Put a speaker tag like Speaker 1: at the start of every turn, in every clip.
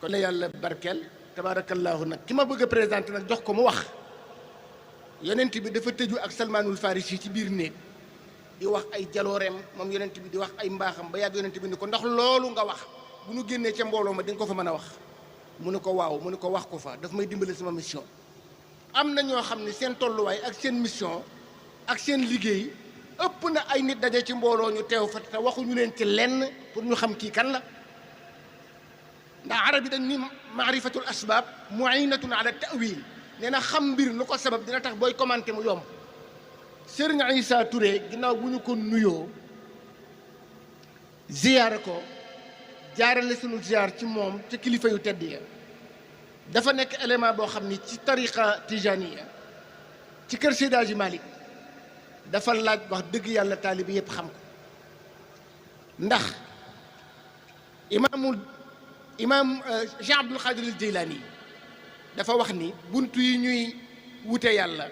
Speaker 1: kon la yàlla barkeel tabaarakallaahu. nag ki ma bëgg a présenté nag jox ko mu wax, yonent bi dafa tëju ak Salmaanul Farisi ci biir néeg di wax ay jalooreem moom yonent bi di wax ay mbaaxam ba yàgg yonent bi ni ko ndax loolu nga wax bu nu génnee ca mbooloo ma di nga ko fa mën a wax. mu ne ko waaw, mu ne ko wax ko fa, daf may dimbale sama mission. am na ñoo xam ne seen tolluwaay ak seen mission ak seen liggéey ëpp na ay nit daje ci mbooloo ñu teew fa te waxuñu leen ci lenn pour ñu xam kii kan la. ndax arab yi dañ ni maarifatul asbaab muinatun ala ta'wil, nee na xam mbir lu ko sabab dina tax booy commenté mu yomb. Serigne Issa Touré ginnaaw bu ñu ko nuyoo ziyaare ko jaarale sunu ziyaar ci moom ci kilifa yu tedd ya, dafa nekk élément boo xam ni ci tariqa tijaniya ci kër Seydi Hadji Malick dafa laaj wax dëgg yàlla taalibi yëpp xam ko. ndax imaam Cheikh Abdul Xaadir al Jeylaani dafa wax ni bunt yi ñuy wute yàlla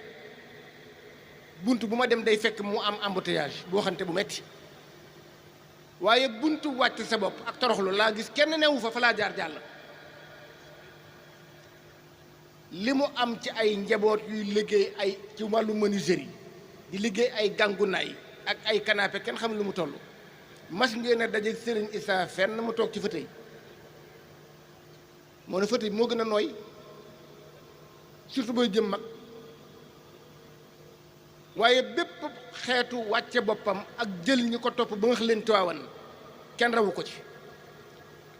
Speaker 1: bunt bu ma dem day fekk mu am embouteillage boo xamante bu metti, waaye buntu wàcc sa bopp ak toroxlu laa gis kenn newu fa laa jaar jàll. li mu am ci ay njaboot yuy liggéey ay ci wàllu menuiserie di liggéey ay gàngunaay ak ay canapé kenn xam lu mu toll. mas ngeen a daje Serigne Issa fenn mu toog ci fauteuil, moo ne fauteuil moo gën a nooy surtout booy jëm mag. waaye bépp xeetu wàcce boppam ak jël ñi ko topp ba nga leen Tiwaawan kenn rawu ko ci.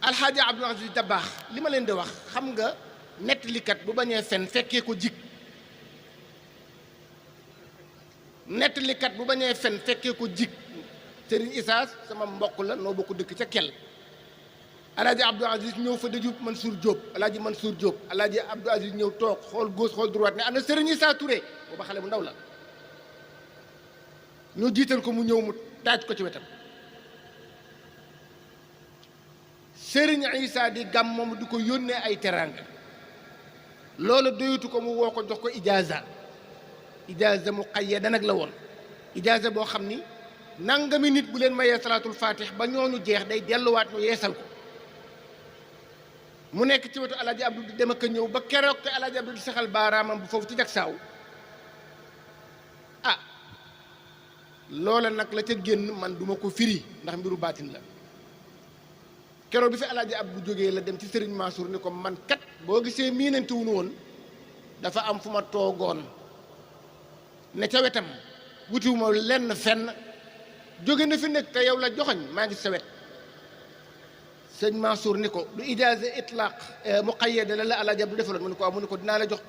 Speaker 1: Alxaaji Abdul Aziz Dabaax li ma leen di wax, xam nga nettalikat bu bañee fen fekkee ko jig, nettalikat bu bañee fen fekkee ko jig. Serigne Issa sama mbokk la, noo bokk dëkk ca Kel. Alaaji Abdul Aziz ñëw fa dëju Mansour Diop, Alaaji Mansour Diop, Alaaji Abdul Aziz ñëw toog xool gauche xool droite ne ana Serigne Issa Touré, booba xale bu ndaw la. ñu jiital ko mu ñëw mu taaj ko ci wetam. Serigne Issa di gàm moom di ko yónnee ay teraanga, loolu doyatu ko mu woo ko jox ko ijaaza mu qayyada nag la woon. ijaaza boo xam ni nangami nit bu leen mayee salaatul fatih ba ñooñu jeex day delluwaat ñu yeesal ko. mu nekk ci wetu Alaaji Abdou di dem ak ñëw ba keroog te Alaaji Abdou di saxal baaraamam bu foofu ci jagsaaw. loola nag la ca génn man duma ko firi ndax mbiru baatin la. keroog bi fi Alaaji Abdu jógee la dem ci Serigne Mansour ni ko man kat boo gisee miinante wuñu woon dafa am fu ma toogoon ne ca wetam wutiwuma lenn fenn, jóge na fi nekk te yow la joxoñ maa ngi sa wet. sëñ Mansour ni ko du ijaaza itlaq muqayyada la Alaaji Abdu defaloon mu ne ko waaw, mu ne ko dinaa la jox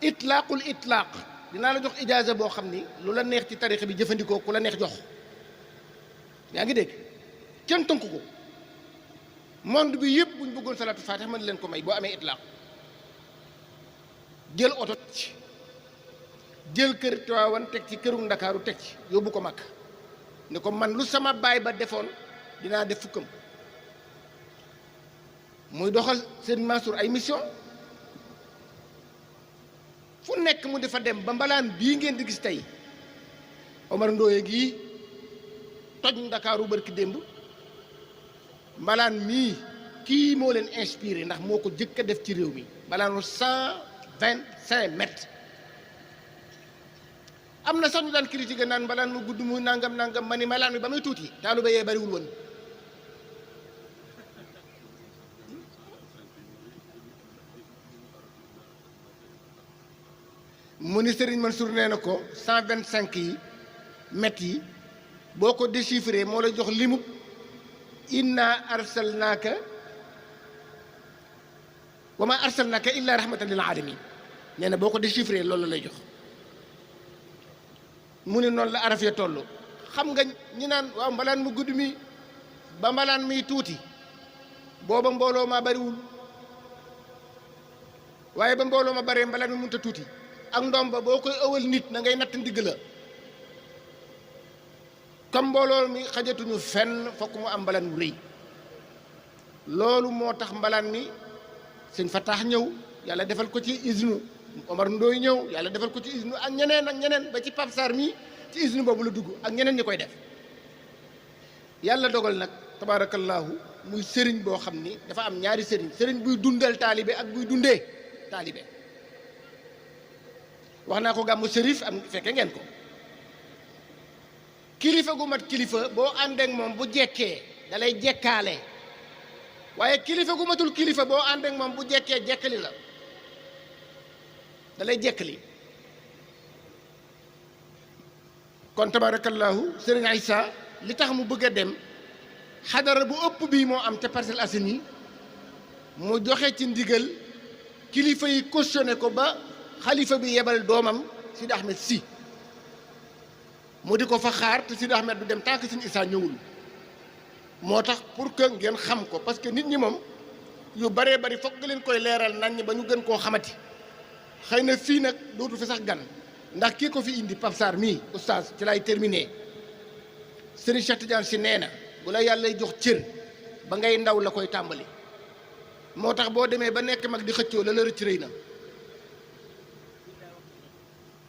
Speaker 1: itlaqul itlaq, dinaa la jox ijaaza boo xam ni lu la neex ci tarixa bi jëfandikoo ku la neex jox. yaa ngi dégg, kenn tënk ko. monde bi yëpp buñ bëggoon salaatu faatiha mën leen ko may boo amee itlaq. jël oto ci jël kër Tiwaawan teg ci këru Ndakaaru teg ci yóbbu ko Makka ne ko man lu sama baay ba defoon dinaa def fukkam. muy doxal seen Mansour ay mission fu nekk mu di fa dem ba mbalaan bii ngeen di gis tey Omar Ndoye gii toj Ndakaaru barki démb, mbalaan mii kii moo leen inspiré ndax moo ko jëkk a def ci réew mi. mbalaanu 125 mètres. am na sax ñu daan critiqué naan mbalaan mu gudd mu nangam ma ni mbalaan mi ba muy tuuti taalibe yee bariwul woon. mu ni Serigne Mansour nee na ko 125 yi mètres yi boo ko déchiffré moo la jox limub inna arsalnaaka wa ma arsalnaaka illa rahmatan lil alamin. nee na boo ko déchiffré loolu lay jox. mu ne noonu la araf ya toll. xam nga ñi naan waaw mbalaan mu gudd mi ba mbalaan miy tuuti booba mbooloo ma bariwul, waaye ba mbooloo ma baree mbalaan mi mënut a tuuti. ak ndoom ba boo koy ëwal nit na ngay natt ndigg la. comme mbooloo mi xajatuñu fenn fokk mu am mbalaan mu rëy. loolu moo tax mbalaan mi sëñ Fataax ñëw yàlla defal ko ci isnu, Omar Ndooy ñëw yàlla defal ko ci isnu, ak ñeneen ba ci Pape Sarr mi ci isnu boobu la dugg ak ñeneen ñi koy def. yàlla dogal nag tabaarakallaahu muy sëriñ boo xam ni dafa am ñaari sëriñ sëriñ buy dundal taalibe ak buy dundee taalibe wax naa ko gàmmu sërif am fekke ngeen ko kilifa gu mat kilifa boo àndeek moom bu jekkee da lay jekkaale waaye kilifa gu matul kilifa boo àndeek moom bu jekkee jekkali la da lay jekkali kon tabarakallahu sëriñ Issa li tax mu bëgg a dem xadara bu ëpp bii moo am ca Parcelles Assainies mu joxe ci ndigal kilifa yi cautionné ko ba xalifa bi yebal doomam Sidi Ahmed Sy mu di ko fa xaar te Sidi Ahmed du dem tant que sëriñ Issa ñëwul moo tax pour que ngeen xam ko parce que nit ñi moom yu baree bari foog nga leen koy leeral nañ ñi ba ñu gën koo xamati xëy na fii nag dootu fi sax gan ndax kii ko fi indi Pape Sarr mii oustaz ci lay terminé Serigne Cheikh Tidiane Sy nee na bu la yàlla jox cër ba ngay ndaw la koy tàmbali moo tax boo demee ba nekk mag di xëccoo la rëcc rëy na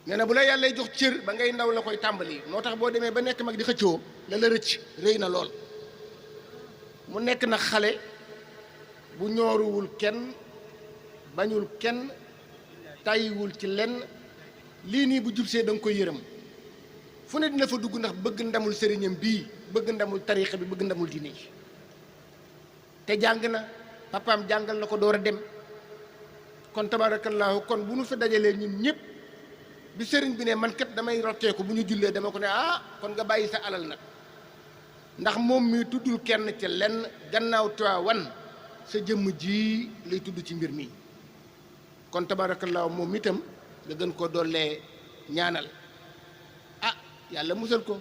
Speaker 1: nee na bu la yàlla jox cër ba ngay ndaw la koy tàmbali moo tax boo demee ba nekk mag di xëccoo la rëcc rëy na lool mu nekk nag xale bu ñooruwul kenn bañul kenn tàyyiwul ci lenn lii nii bu jubsee da nga koy yërëm fu ne dina fa dugg ndax bëgg ndamul sëriñam bii bëgg ndamul tariixa bi bëgg ndamul diine yi te jàng na papaam jàngal na ko door a dem kon tabaarakallaahu kon bu nu fi dajalee ñun ñëpp bi sëriñ bi ne man kat damay rotteeku bu ñu jullee dama ko ne kon nga bàyyi sa alal nag ndax moom mi tuddul kenn ci lenn gannaaw Tiwaawan sa jëmm ji lay tudd ci mbir mi kon tabaarakallaahu moom itam nga gën ko dollee ñaanal yàlla musal ko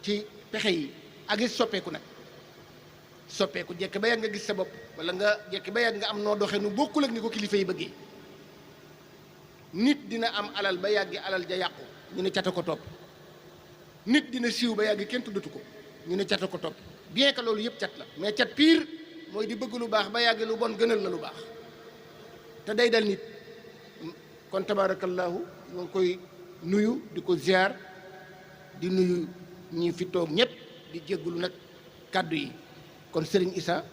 Speaker 1: ci pexe yi ak it soppeeku nag soppeeku jekk ba yàgg nga gis sa bopp wala nga jekk ba yàgg nga am noo doxee nu bokkul ak ni ko kilifa yi bëggee nit dina am alal ba yàgg alal ja yàqu ñu ne cata ko topp nit dina siiw ba yàgg kenn tuddatu ko ñu ne cata ko topp bien que loolu yëpp cat la mais cat pire mooy di bëgg lu baax ba yàgg lu bon gënal la lu baax te day dal nit kon tabaarakallaahu ñu ngi koy nuyu di ko ziar di nuyu ñi fi toog ñëpp di jéggulu nag kàddu yi kon Serigne Issa